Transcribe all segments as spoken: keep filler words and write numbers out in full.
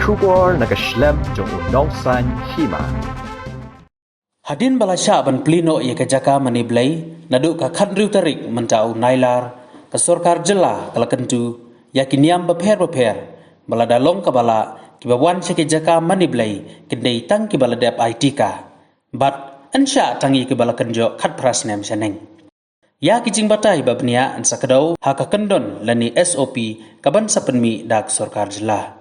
Khubor na ka shlem jong u nongsan hima. Hadien ba la shah ban plie noh ïa ka jaka mane blei, naduh ka khathynriew tarik mynta u Nailar, ka sorkar jylla ka la kyntu ïa ki niam bapher bapher ba lada long kaba lah kiba wan sha ki jaka mane blei, kin dei tang kiba la dep ai tika. Bad yn shah tang ïa kiba la kynjoh khatphra snem shaneng. Ïa ki jingbatai ba bniah yn sa kdew ha ka kyndon lane S O P kaban sa pynmih da ka sorkar jylla.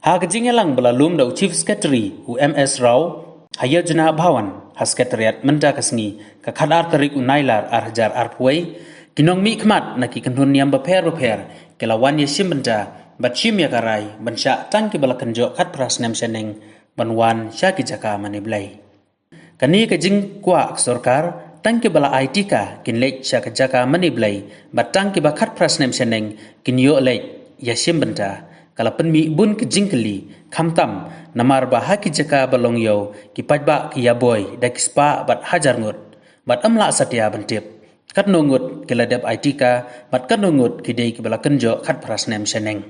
Ha ka jingïalang ba la lum da u Chief Secretary u M S Rao ha Yojana Bhawan ha Secretariat mynta ka sngi ka khatar tarik u Nailar ar hajar arphew wei, ki nongmihkhmat na ki kynhun niam bapher bapher ki la wan ïashim bynta bad shim ïa ka rai ban shah tang kiba la kynjoh khatphra snem shaneng ban wan sha ki jaka mane blei. Kane ka jingkwah ka sorkar, tang kiba la ai tika kin leit sha ka jaka mane blei, bad tang kiba khatphra snem shaneng kin ïoh leit ïashim bynta, ka la pynmih bun ka jingkylli, khamtam namar ba ha ki jaka ba long ïew ki paidbah ki ïaboi da ki spah bad hajar ngut, bad ym lah satia ban tip katno ngut ki la dep ai tika bad katno ngut ki dei kiba la kynjoh khatphra snem shaneng.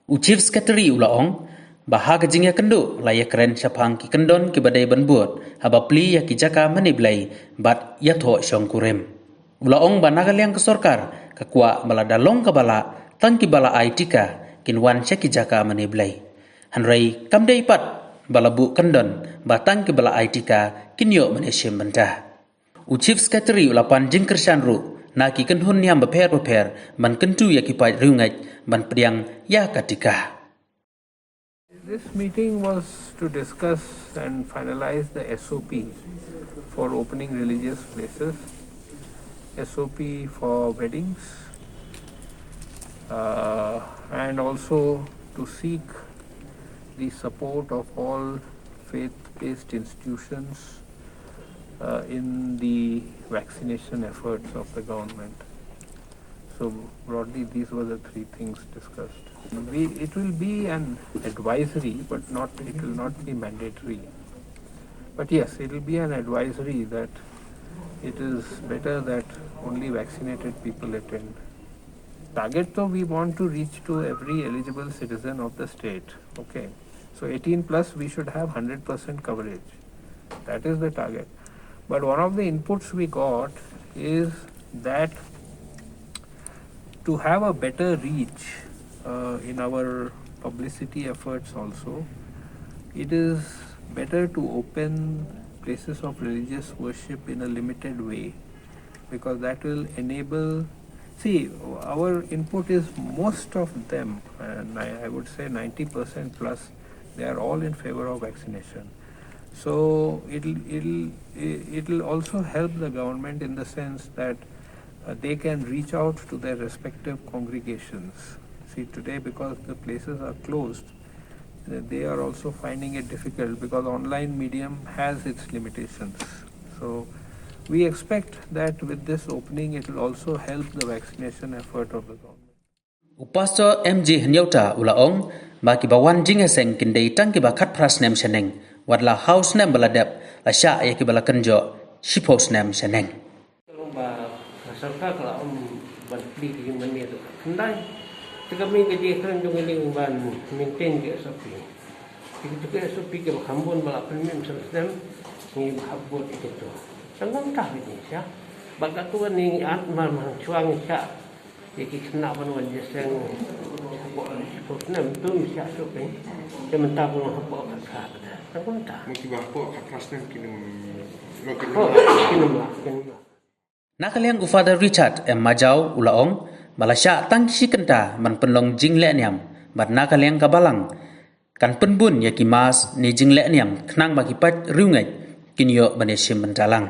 U Chief Secretary u la ong ba ha ka jingïakynduh la ïakren shaphang ki kyndon kiba dei ban bud haba plie ïa ki jaka mane blei bad ïathoh shongkurim. U la ong ba na ka liang ka sorkar ka kwah ba lada long kaba lah, tang kiba la ai tika kin wan sha ki jaka mane blei. Hynrei kam dei pat ba la buh kyndon ba tang kiba la ai tika kin ïoh ban ïashim bynta. U Chief Secretary u la pan jingkyrshan ruh na ki kynhun niam bapher bapher ban kyntu ïa ki paid riewngeit ban pdiang ïa ka tika. This meeting was to discuss and finalize the S O P for opening religious places, S O P for weddings, uh, and also to seek the support of all faith-based institutions uh, in the vaccination efforts of the government. So broadly, these were the three things discussed. We, it will be an advisory, but not, it will not be mandatory. But yes, it will be an advisory that it is better that only vaccinated people attend. Target though, we want to reach to every eligible citizen of the state. Okay. So eighteen plus, we should have hundred percent coverage. That is the target. But one of the inputs we got is that to have a better reach uh, in our publicity efforts also, it is better to open places of religious worship in a limited way, because that will enable, see, our input is most of them, and I, I would say ninety percent plus, they are all in favor of vaccination. So it'll, it'll, it'll also help the government in the sense that uh, they can reach out to their respective congregations. See, today, because the places are closed, uh, they are also finding it difficult because online medium has its limitations. So we expect that with this opening, it will also help the vaccination effort of the government. U Pastor M J Hynñiewta u la ong ba kiba wan jingïaseng kin dei tang kiba khatphra snem shaneng, wat la hynñiew snem ba la dep, la shah ïa kiba la kynjoh shiphew snem shaneng. Ba ka sorkar ka la ong ban plie ka jingmane ruh khyndai. Te ka mih ka jingkren jong ngi ban maintain ka S O P. Ki tu ka S O P kiba kham bun ba la pynmih snem snem, ngi ba hap bud ïa kitu. Tang kumta bad ngi shah. Bad katu ngi ïa mar mar shuwa ngi shah ïa ki khynnah ban wan ïaseng hapoh shiphew snem, tu ngi shah shuh pyn. Te mynta ba long hapoh khatphra. Tang kumta. Mo kiba hapoh khatphra snem kin ym, kin ym lah, kin ym lah. Na ka liang u Father Richard M Majaw u la ong ba la shah tang shi kynta ban pynlong jingleh niam, bad na ka liang ka balang kan pynbun ïa ki mask ne jingleh niam khnang ba ki paid riewngeit kin ïoh ban ïashim bynta lang.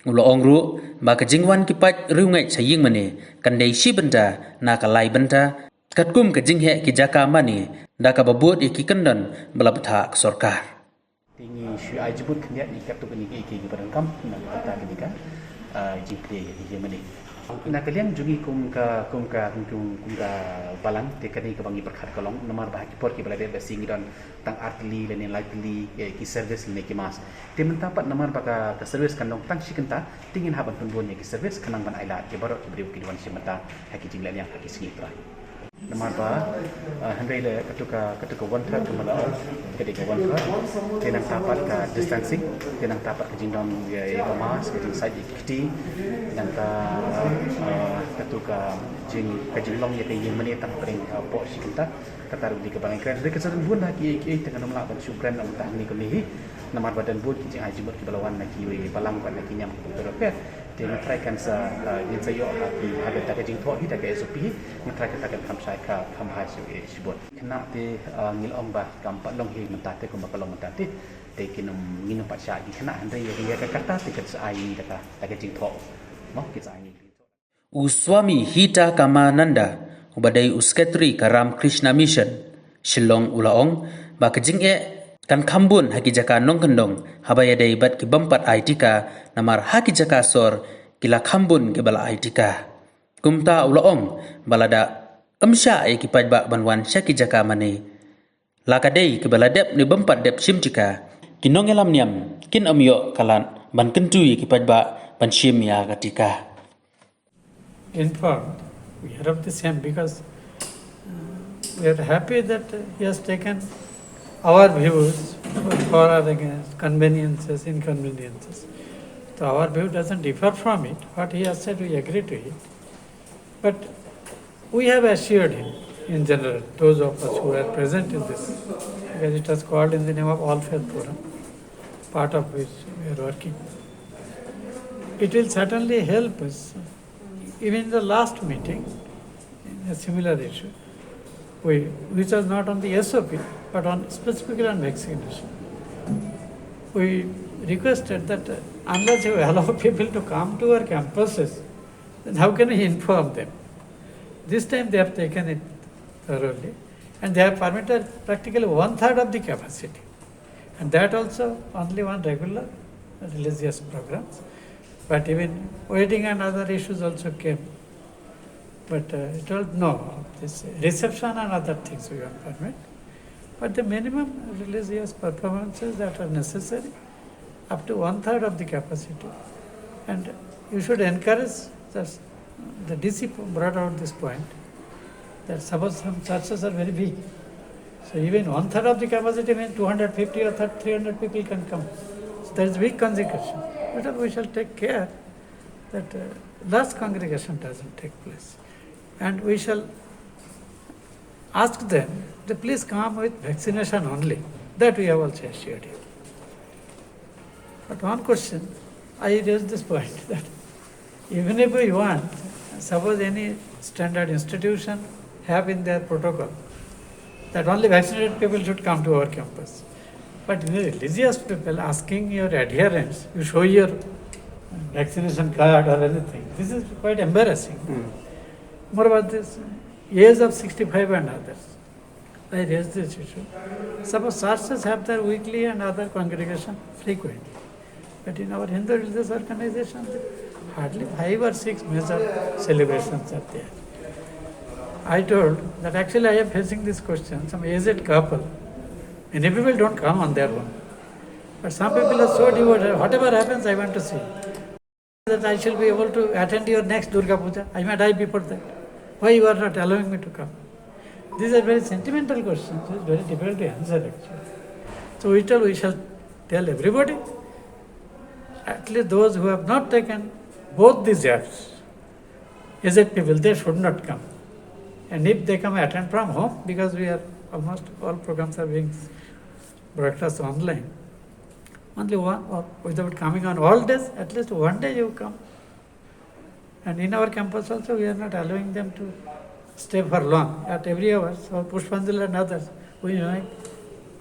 U la ong ruh ba ka jingwan ki paid riewngeit sha ïingmane kan dei shi bynta na ka lai bynta, katkum ka jingheh ki jaka mane da kaba bud ïa ki kyndon ba la bthah ka sorkar. Te ngi shu ai jingmut khyndiat ïa katto katne kiei kiei kiba donkam na ka bynta kane ka, ah, jingplie ïa ka ïingmane. Na ka liang jong ngi kum ka, kum ka, kum, kum, kum ka balang, te kane kaba ngi pyrkhat ka long namar ba ha ki por kiba la dep ba shi ngi don tang ar tylli lane lai tylli, eh, ki service lane ki mask. Te mynta pat namar ba ka, ka service kan long tang shi kynta, te ngin hap ban pynbun ïa ki service khnang ban ailad ïa baroh ki briew kiba wan shim bynta ha ki jingleh niam ha ki sngi U Trai. Namar ba, ah, hynrei le katu ka, katu ka one third ka mala, ka dei ka one third. Te nangta pat ka distancing, te nangta pat ka jingdon ïa, ïa ka mask, ka jingsait ïa ki kti, nangta, ah, katu ka jing, ka jinglong ïa ka ïing mane tang pyrshah, ah, poh shi kynta. Kata ruh ka dei kaba ngi kren. Hynrei ka sdang bun ha ki, ki, te ngan ym lah ban shu kren ym tang ni kane hi. Namar ba don bun ki jingai jingmut kiba la wan na kiwei balang bad na ki niam kiba pher bapher. Te nga tharai kan sa, ah, ngin sa ïoh ha ki, ha kata ka jingthoh hi, da ka S O P hi, nga tharai kata kan kham shai, ka kham bha shibun. Khynnah te, ah, ngi la ong ba kam pat long hi mynta te kumba ka long mynta te. Te kin ym, ngin ym pat shah ïa ki khynnah, hynrei ïa ka kata te kan sa ai da ka, da ka jingthoh. Mo, kin sa ai. U Swami Hitakamānanda, uba dei u Secretary ka Ramakrishna Mission Shillong, u la ong ba ka jingeh kan kham bun ha ki jaka nongkyndong haba ïadei bad ki bym pat ai tika, namar ha ki jaka sor ki la kham bun kiba la ai tika. Kumta u la ong ba lada ym shah ïa ki paidbah ban wan sha ki jaka mane, la ka dei kiba la dep ne bym pat dep shim tika, ki nongïalam niam kin ym ïoh ka lad ban kyntu ïa ki paidbah ban shim ïa ka tika. Informed, we are of the same, because, uh, we are happy that he has taken our views for or against, conveniences, inconveniences. So our view doesn't differ from it. What he has said, we agree to it. But we have assured him, in general, those of us who were present in this, because it was called in the name of All Faith Forum, part of which we are working. It will certainly help us. Even in the last meeting, in a similar issue, we, which was not on the S O P, but on specifically on vaccination, we requested that, uh, unless you allow people to come to our campuses, then how can we inform them? This time they have taken it thoroughly, and they have permitted practically one third of the capacity. And that also only on regular religious programs. But even wedding and other issues also came. But, uh, it told, "No, this reception and other things we won't permit. But the minimum religious performances that are necessary, up to one third of the capacity." And you should encourage, just, the D C brought out this point, that suppose some churches are very big. So even one third of the capacity means two hundred fifty or thirty, three hundred people can come. So there is big congregation. But we shall take care that, uh, large congregation doesn't take place. And we shall ask them to please come with vaccination only. That we have also assured you. But one question, I raised this point that even if we want, suppose any standard institution have in their protocol that only vaccinated people should come to our campus. But in the religious people asking your adherence, you show your vaccination card or anything. This is quite embarrassing. More about this age of sixty-five and others. I raised this issue. Suppose churches have their weekly and other congregation frequently. But in our Hindu religious organizations, hardly five or six major celebrations are there. I told that actually I am facing this question, some aged couple. Many people don't come on their own. But some people are so devoted, whatever happens, I want to see. That I shall be able to attend your next Durga Puja. I may die before that. Why you are not allowing me to come? These are very sentimental questions. It's very difficult to answer actually. So we tell, we shall tell everybody, at least those who have not taken both these jabs, aged people, they should not come. And if they come, attend from home, because we are almost all programs are being broadcast online. Only one, or without coming on all days, at least one day you come. And in our campus also, we are not allowing them to stay for long at every hour. So Pushpanjali and others, we make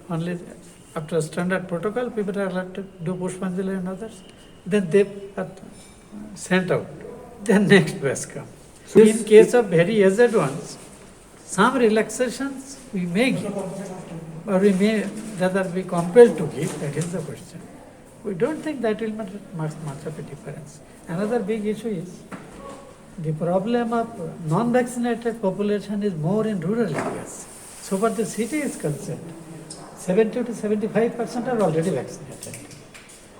only after standard protocol, people are allowed to do Pushpanjali and others. Then they are sent out. Then next batch come. So in case of very aged ones, some relaxations we may give, or we may rather be compelled to give, that is the question. We don't think that will make much, much of a difference. Another big issue is the problem of non-vaccinated population is more in rural areas. So far the city is concerned, seventy to seventy-five percent are already vaccinated.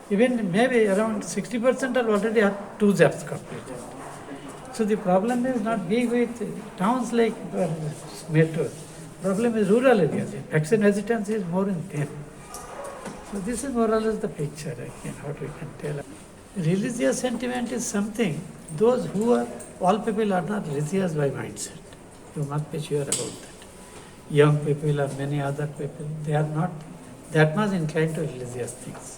Even maybe around sixty percent are already have two jabs completed. So the problem is not big with towns like uh, metros. Problem is rural areas. Vaccine hesitancy is more in them. So this is more or less the picture again, what we can tell. Religious sentiment is something, those who are, all people are not religious by mindset. You must be sure about that. Young people or many other people, they are not that much inclined to religious things.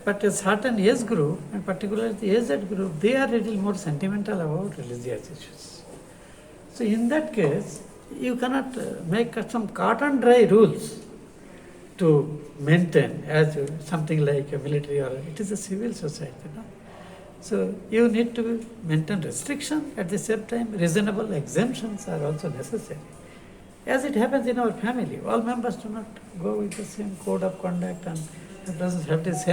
But a certain age group, and particularly the aged group, they are little more sentimental about religious issues. So in that case, you cannot uh, make some cut and dry rules to maintain as uh, something like a military or it is a civil society. No? So you need to maintain restriction. At the same time, reasonable exemptions are also necessary. As it happens in our family, all members do not go with the same code of conduct and it doesn't have the same